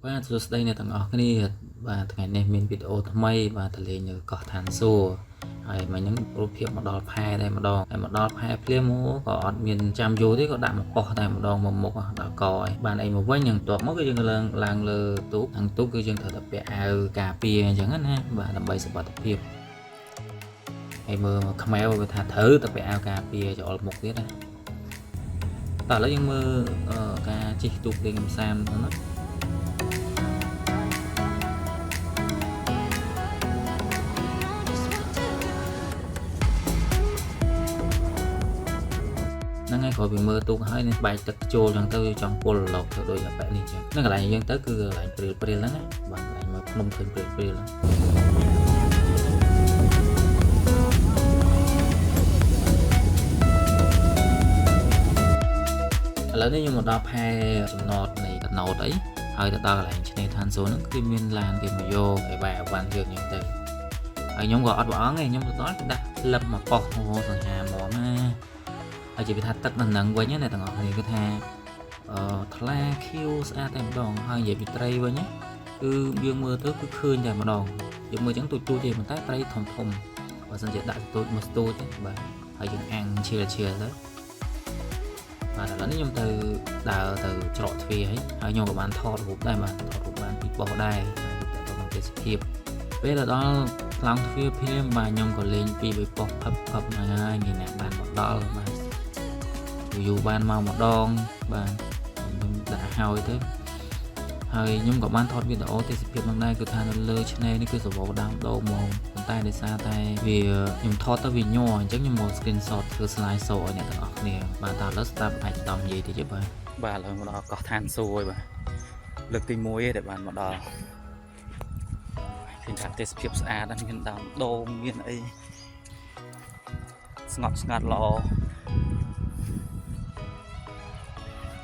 បាទសួស្តីអ្នកទាំងអស់គ្នាបាទថ្ងៃនេះមានវីដេអូថ្មីបាទទៅលេងនៅកោះឋានសួគ៌ហើយមិញហ្នឹងរូបភាពមកដល់ផែតែម្ដងហើយមកដល់ផែភ្លាមមកក៏អត់មានចាំយូរទេក៏ដាក់មកប៉ុស្តែម្ដងមកមុខដល់កហើយបានអីមកវិញនឹងបន្ទាប់មកគឺយើងឡើងឡើងលើទូកខាងទូកគឺយើងត្រូវតែពាក់អាវការពារអញ្ចឹងណាបាទដើម្បីសុវត្ថិភាពហើយមើលខ្មៅវាថាត្រូវតែពាក់អាវការពារច្អល់មុខទៀតណាតោះឥឡូវយើងមើលការជិះទូកលេងកម្សាន្តហ្នឹងណា ហ្នឹងហើយក្រោយពីមើលទូកហើយនេះបែកទឹកចូលចឹងទៅចង់ពុលឡុកទៅដូចអាប៉ែនេះចឹងហ្នឹងកន្លែងយើងទៅគឺកន្លែងព្រាលព្រាលហ្នឹងណាបាទកន្លែងមើលភ្នំឃើញព្រាលព្រាលហ្នឹងឥឡូវនេះខ្ញុំមកដល់ផែចំណតនៃកណោតអីហើយទៅដល់កន្លែងឆ្នេរឋានសួគ៌ហ្នឹងគឺមានឡានគេមកយកឲ្យបែរអវ៉ាន់យើងចឹងទៅហើយខ្ញុំក៏អត់ប្រអងទេខ្ញុំទៅដល់ដាក់លឹបមកប៉ុស្អូសង្ហាមកណាហើយជាវាថាទឹកនៅនឹងវិញណាអ្នកទាំងអស់គ្នាគឺថា ថ្លាខៀវស្អាតតែម្ដងហើយនិយាយពីត្រីវិញណាគឺយើងមើលទៅគឺឃើញតែម្ដងយើងមើលចឹងទូចទូចទេប៉ុន្តែត្រីធំធំបើសិនជាដាក់ស្ទូចមកស្ទូចទេបាទហើយយើងអាំងឈៀលឈៀលទៅបាទឥឡូវនេះខ្ញុំទៅដើរទៅច្រកទ្វារហើយហើយខ្ញុំក៏បានថតរូបដែរបាទថតរូបបានពីបោះដែរទៅក្នុងទេសភាពពេលទៅដល់ខ្លោងទ្វារភ្លាមបាទខ្ញុំក៏លេងពីបីប៉ុស្ផឹបផឹបមកហើយមានអ្នកបានមកដល់បាទយូរបានមកម្ដងបាទខ្ញុំដាក់ហើយទៅហើយខ្ញុំក៏បានថតវីដេអូទេសភាពហ្នឹងដែរគឺថានៅលើឆ្នេរនេះគឺសវដើមដូងហ្មងប៉ុន្តែដោយសារតែវាខ្ញុំថតទៅវាញ័រអញ្ចឹងខ្ញុំមក screenshot ធ្វើ slide show ឲ្យអ្នកទាំងអស់គ្នាបាទតើឥឡូវស្ដាប់អាចដំនិយាយតិចទេបាទ បាទឥឡូវមកដល់កោះឋានសួគ៌ហើយបាទលើកទី1ឯងដែលបានមកដល់ឃើញថាទេសភាពស្អាតណាស់មានដើមដូងមានអីស្ងប់ស្ងាត់ល្អ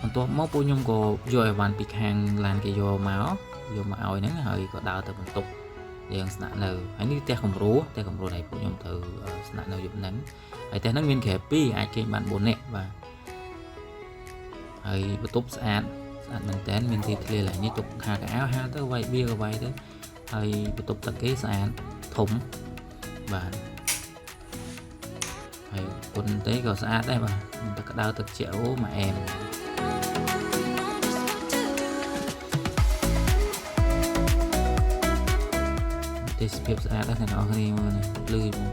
បន្ទាប់មកពួកខ្ញុំក៏យកអីវ៉ាន់ពីខាងឡានគេយកមកយកមកឲ្យហ្នឹងហើយក៏ដើរទៅបន្ទប់យើងស្នាក់នៅហើយនេះផ្ទះគំរូផ្ទះគំរូដែលពួកខ្ញុំត្រូវស្នាក់នៅយប់ហ្នឹងហើយផ្ទះហ្នឹងមានគ្រែ2អាចគេងបាន4នាក់បាទហើយបន្ទប់ស្អាតស្អាតមែនតើមានទីធ្លាឡើយនេះទុកខាកៅអៅហាលទៅវាយបៀក៏វាយទៅហើយបន្ទប់ទឹកគេស្អាតធំបាទហើយពុនទេក៏ស្អាតដែរបាទមានទឹកក្តៅទឹកត្រជាក់អូមកអែម ទេសភាពស្អាតណាស់អ្នកនរគ្នាមើលនេះភ្លឺហ្មង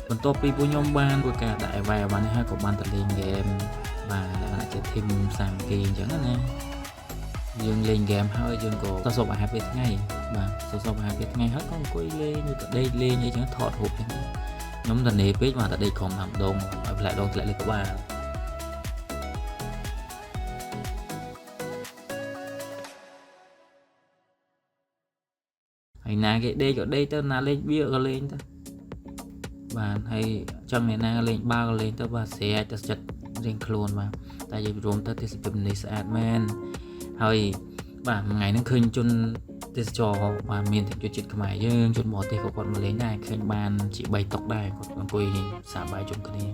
បន្ទាប់ពីពួកខ្ញុំបានធ្វើការដាក់អីវ៉ៃអីវ៉ាន់នេះហើយក៏បានទៅលេងហ្គេមបាទលក្ខណៈជាធីមសាមគ្គីអញ្ចឹងណាយើងលេងហ្គេមហើយយើងក៏សសពអាហារពេលថ្ងៃបាទសសពអាហារពេលថ្ងៃហើយក៏អង្គុយលេងឬក៏ដេកលេងអីចឹងថតរូបចឹងទៅខ្ញុំតនេពេកបាទតែដេកក្រុមតាមដងឲ្យផ្លែដងធ្លាក់លើក្បាលហើយណាគេដេកក៏ដេកទៅណាលេងបៀក៏លេងទៅ បាទហើយចង់អ្នកណាលេងបាល់ក៏លេងទៅបាទស្រែកទៅចិត្តរៀងខ្លួនបាទតែយើងរួមទៅទេសភាពនេះស្អាតមែនហើយបាទមួយថ្ងៃហ្នឹងឃើញជនទេសចរបាទមានទាំងជនជាតិខ្មែរយើងជនបរទេសក៏គាត់មកលេងដែរឃើញបានជា3តុកដែរគាត់អង្គុយសាបាយជុំគ្នា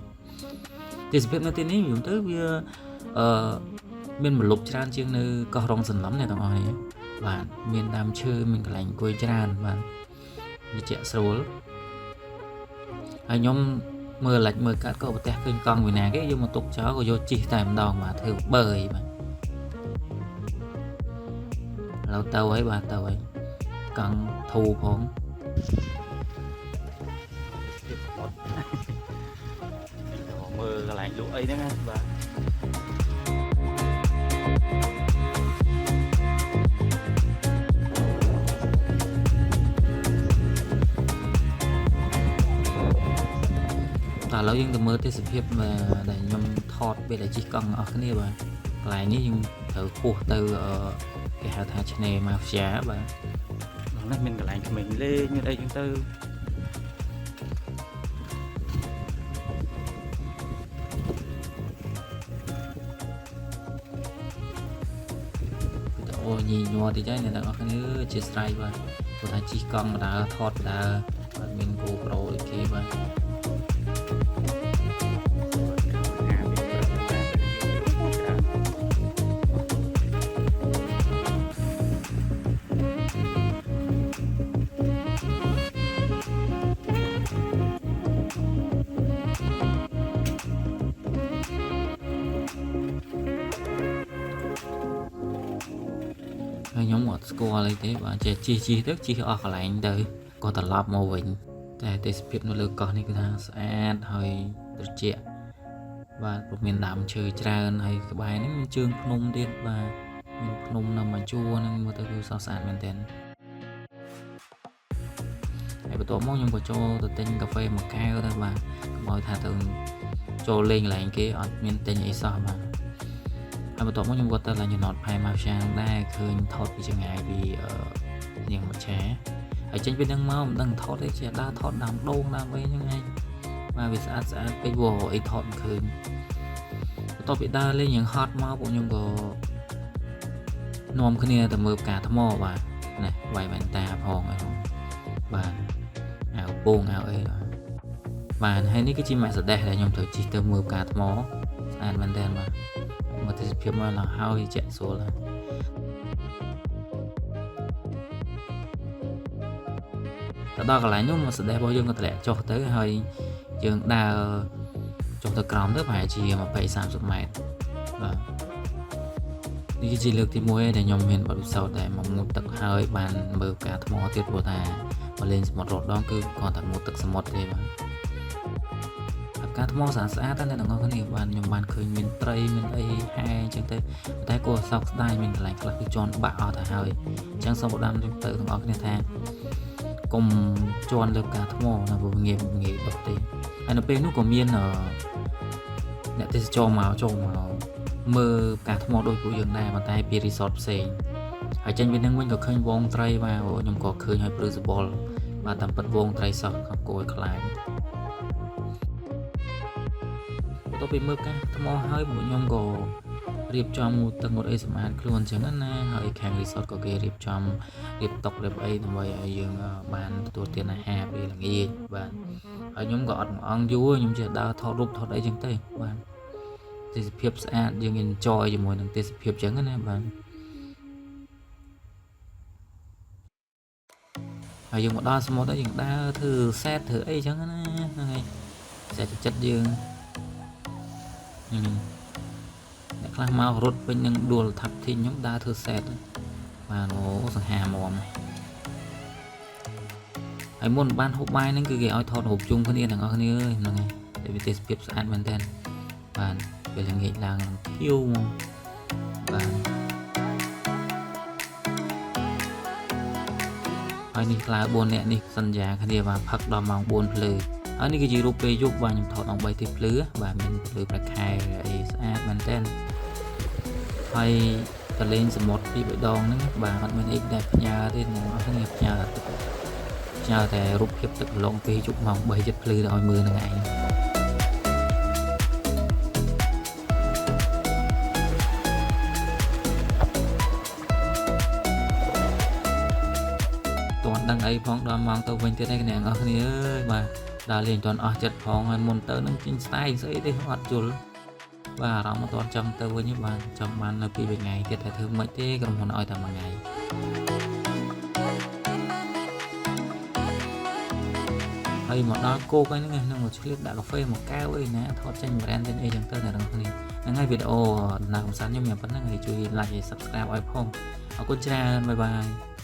ទេសភាពនៅទីនេះយំទៅវាអឺមានម្លប់ច្រើនជាងនៅកោះរងសន្លឹមអ្នកទាំងអស់នេះបាទមានដើមឈើមានកន្លែងអង្គុយច្រើនបាទវាជាក់ស្រួល ហើយខ្ញុំមើលឡាច់មើលកាត់ក៏ប្រទះឃើញកង់វិណាគេយកមកទុកចោលក៏យកជិះតែម្ដងបាទធ្វើបើយបាទឥឡូវទៅហើយបាទទៅហើយកង់ធូរផង ភាពអត់ទៅមើលកន្លែងលក់អីហ្នឹងណាបាទ តើឥឡូវយើងទៅមើលទេសភាពដែលខ្ញុំថតពេលដែលជិះកង់អស់គ្នាបាទកន្លែងនេះយើងត្រូវហួសទៅគេហៅថាឆ្នេរម៉ាហ្វយ៉ាបាទ ដល់នេះមានកន្លែងក្មេងលេងមានអីចឹងទៅ វីដេអូញីញ័រតិចហើយអ្នកទាំងអស់គ្នាអធិស្ឋានបាទព្រោះថាជិះកង់បណ្ដើរថតបណ្ដើរបាទមាន GoPro ដូចគេបាទ អាមានព្រឹកតែច្រើន ហើយខ្ញុំអត់ស្គាល់អីទេបាទចេះជិះជិះទៅជិះអស់កន្លែងទៅក៏ត្រឡប់មកវិញតែទេសភាពនៅលើកោះនេះគឺថាស្អាតហើយត្រជាក់បាទព្រោះមានដើមឈើច្រើនហើយក្បែរហ្នឹងមានជើងភ្នំទៀតបាទមានភ្នំនៅមួយជួរហ្នឹងមើលទៅគឺស្រស់ស្អាតមែនទែនហើយបន្ទាប់មកខ្ញុំក៏ចូលទៅទិញកាហ្វេមួយកែវទៅបាទកុំឲ្យថាទៅចូលលេងកន្លែងគេអត់មានទិញអីសោះបាទហើយបន្ទាប់មកខ្ញុំក៏ទៅឡើងចំណតផែម៉ាហ្វយ៉ាដែរឃើញថតពីចម្ងាយពីអឺនាងមច្ឆាហើយចេញពីនឹងមកមិនដឹងថតអីជាដើរថតដើមដូងដើមអីហ្នឹងឯងបាទវាស្អាតស្អាតពេកវអីថតមិនឃើញបន្ទាប់ពីដើរលេងយ៉ាងហត់មកពួកខ្ញុំក៏នាំគ្នាទៅមើលផ្កាថ្មបាទណាវាយវ៉ែនតាផងអីផងបាទអាវពងអាវអីបាទបាទហើយនេះគឺជា Mercedes ដែលខ្ញុំត្រូវជិះទៅមើលផ្កាថ្មស្អាតមែនទែនបាទមើលទេសភាពមកឡើងហើយជាក់ស្រួលហើយទៅដល់កន្លែងនោះ Mercedes របស់យើងក៏ធ្លាក់ចុះទៅហើយយើងដើរចុះទៅក្រោមទៅប្រហែលជា20 30ម៉ែត្របាទនេះគឺជាលើកទី1ដែលខ្ញុំមានបទពិសោធន៍ដែលមកងូតទឹកហើយបានមើលផ្កាថ្មទៀតព្រោះថាមកលេងសមុទ្ររដងគឺគ្រាន់តែងូតទឹកសមុទ្រទេបាទហើយផ្កាថ្មស្អាតស្អាតណាស់អ្នកទាំងអស់គ្នាបាទខ្ញុំបានឃើញមានត្រីមានអីហែអញ្ចឹងទៅតែគួរសោកស្ដាយមានកន្លែងខ្លះគឺជន់បាក់អស់ទៅហើយអញ្ចឹងសូមផ្ដាំទៅទាំងអស់គ្នាថាកុំជន់លើផ្កាថ្មណាព្រោះងាយងាយដុះទេហើយនៅពេលនោះក៏មានអឺអ្នកទេសចរមកចូលមកមើលផ្កាថ្មដូចពួកយើងដែរប៉ុន្តែពី resort ផ្សេងហើយចេញពីនឹងវិញក៏ឃើញវងត្រីបាទអូខ្ញុំក៏ឃើញហើយព្រឺសបល់បាទតាមពិតវងត្រីសោះក៏គួរឲ្យខ្លាចបន្ទាប់ពីមើលផ្កាថ្មហើយពួកខ្ញុំក៏រៀបចំងូតទឹកងូតអីសម្អាតខ្លួនអញ្ចឹងណាហើយខាង resort ក៏គេរៀបចំរៀបតុរៀបអីដើម្បីឲ្យយើងបានទទួលទានអាហារពេលល្ងាចបាទហើយខ្ញុំក៏អត់មួយអង្គយូរខ្ញុំចេះដើរថតរូបថតអីចឹងទៅបាទទេសភាពស្អាតយើង enjoy ជាមួយនឹងទេសភាពចឹងណាបាទហើយយើងមកដល់សមុទ្រហើយយើងដើរធ្វើ set ធ្វើអីចឹងណាហ្នឹងហើយ set ចិត្តយើងហ្នឹងអ្នកខ្លះមករត់ពេញនឹងដួលថាប់ធីងខ្ញុំដើរធ្វើ set បាទអូសង្ហាមមហើយមុនបានហូបបាយហ្នឹងគឺគេឲ្យថតរូបជុំគ្នាទាំងអស់គ្នាអើយហ្នឹងហើយតែវាទេសភាពស្អាតមែនតើបាទពេលល្ងាចឡើងនឹងខៀវហ្មងបាទហើយនេះខ្លា4នាក់នេះសន្យាគ្នាបាទផឹកដល់ម៉ោង4ភ្លឺហើយនេះគឺជារូបពេលយប់បាទខ្ញុំថតម៉ោង3ទីភ្លឺបាទមានភ្លឺប្រខែអីស្អាតមែនតើហើយតលេងសមុទ្រពីរបីដងហ្នឹងបាទអត់មានអីដែលផ្ញើទេអ្នកនរគ្នាផ្ញើទឹកផ្ញើតែរូបភាពទឹករលងពេលយប់ម៉ោង3ចិត្តភ្លឺទៅឲ្យមើលហ្នឹងឯង ទាន់ដឹងអីផងដល់ម៉ោងទៅវិញទៀតឯងអ្នកនរគ្នាអើយបាទដើរលេងទាន់អស់ចិត្តផងហើយមុនទៅនឹងចេញ style ស្អីទេអត់យល់បាទអារម្មណ៍អត់ទាន់ចង់ទៅវិញទេបាទចង់បាននៅពីរថ្ងៃទៀតតែធ្វើម៉េចទេក្រុមហ៊ុនឲ្យតែមួយថ្ងៃហើយមកដល់គោកហ្នឹងហ្នឹងមកឆ្លៀតដាក់កាហ្វេមកកែវអីណាថតចេញ brand ចេញអីចឹងទៅអ្នកនរគ្នាហ្នឹងហើយវីដេអូដំណើរកម្សាន្តខ្ញុំមានប៉ុណ្្នឹងហើយជួយ like ហើយ subscribe ឲ្យផងអរគុណច្រើន bye bye.